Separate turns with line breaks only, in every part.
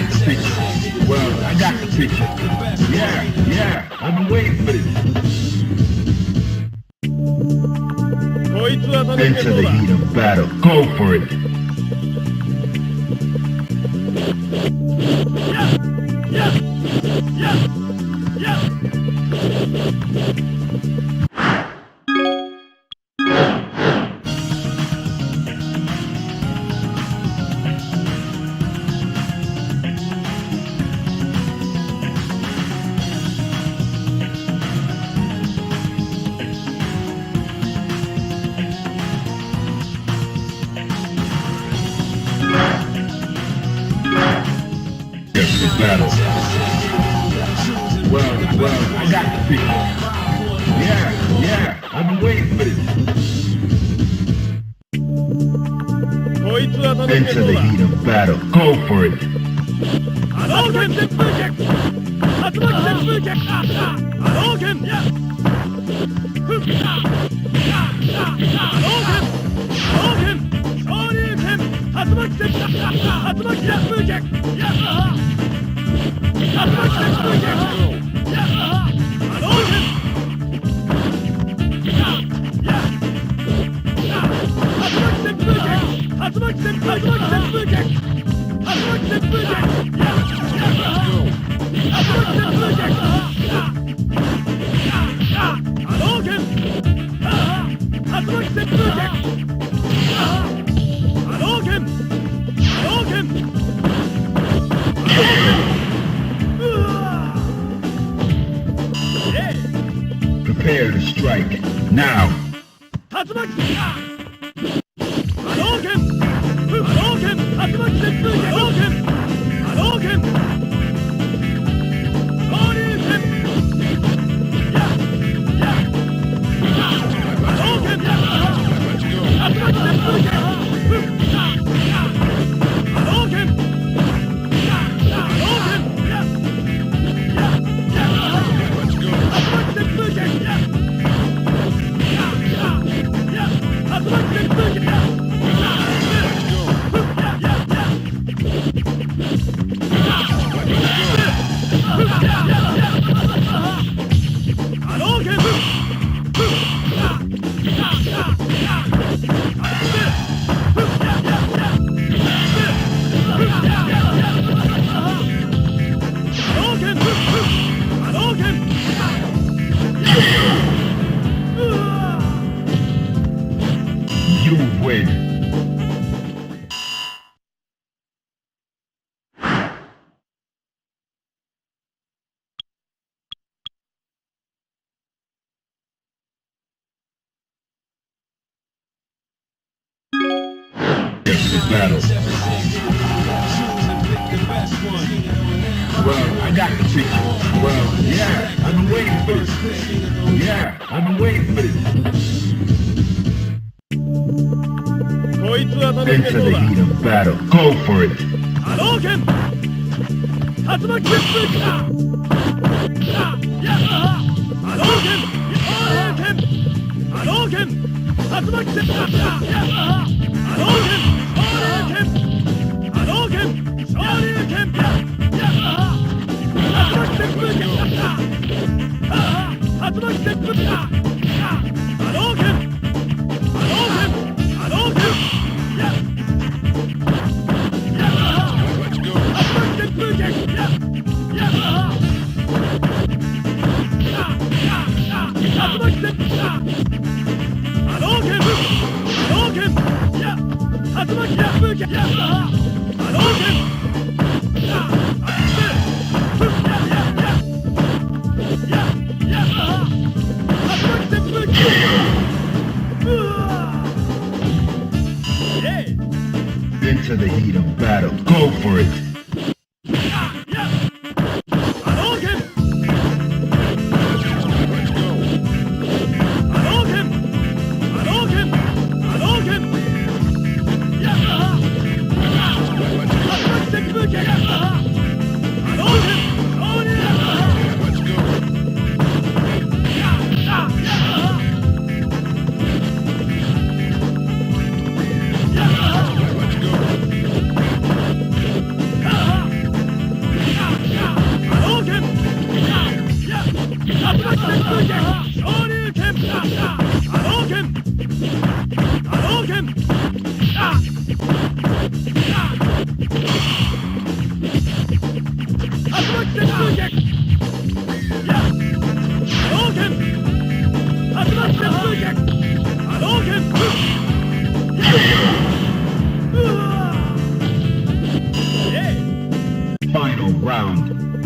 the picture. Well, I got the picture. Yeah, yeah, I've been waiting for this. Into the heat of battle. Go for it.
Yeah! Yeah! Yeah! Yeah!
Battle. Well, well, I got the picture. Yeah, yeah, I've been waiting for this. Into the heat of battle. Go for it. Prepare to strike. Now. You win. Battle. Well, I got the picture. Well, yeah, I've been waiting for this. Yeah, I've been waiting for this. Into the heat of battle. Go for it. Into the heat of battle. Go for it.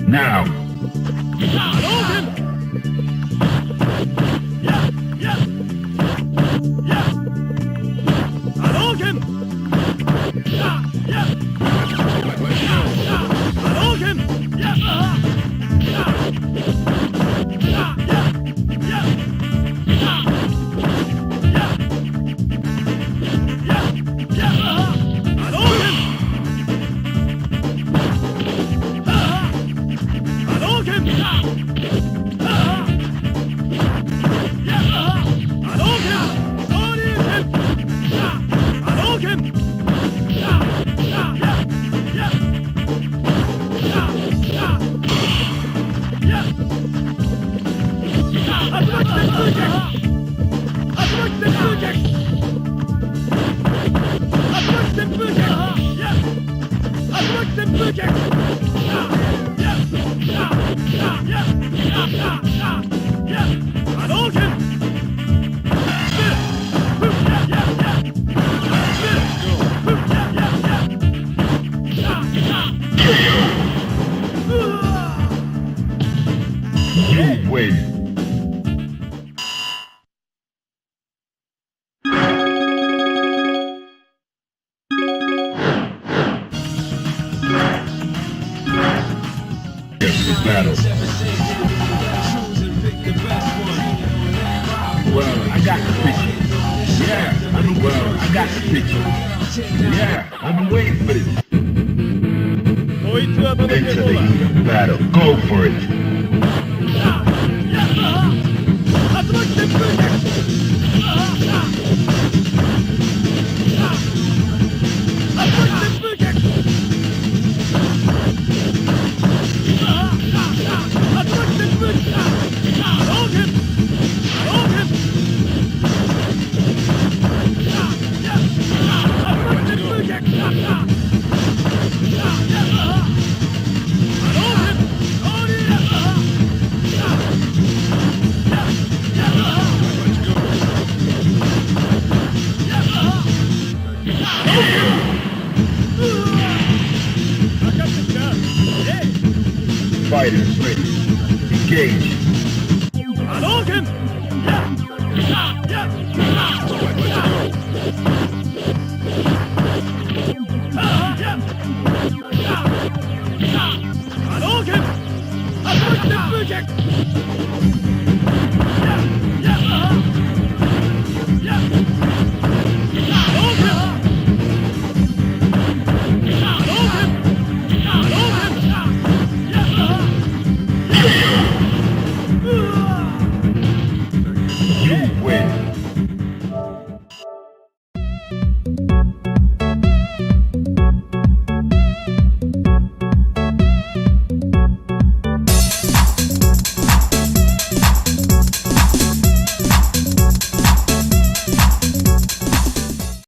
Now! You win! The battle. Well, I got the picture. Yeah, I'm well, I got the picture. Yeah, I've been waiting for this.
こいつは届け
Into
そう
the
だ
heat of battle. Go for it.
竜巻旋風脚竜巻旋風脚竜巻旋風波動拳波動拳竜巻旋風脚波動拳かかってきなえい
Fighters ready. Engage.
波動拳やや波動拳竜巻旋風脚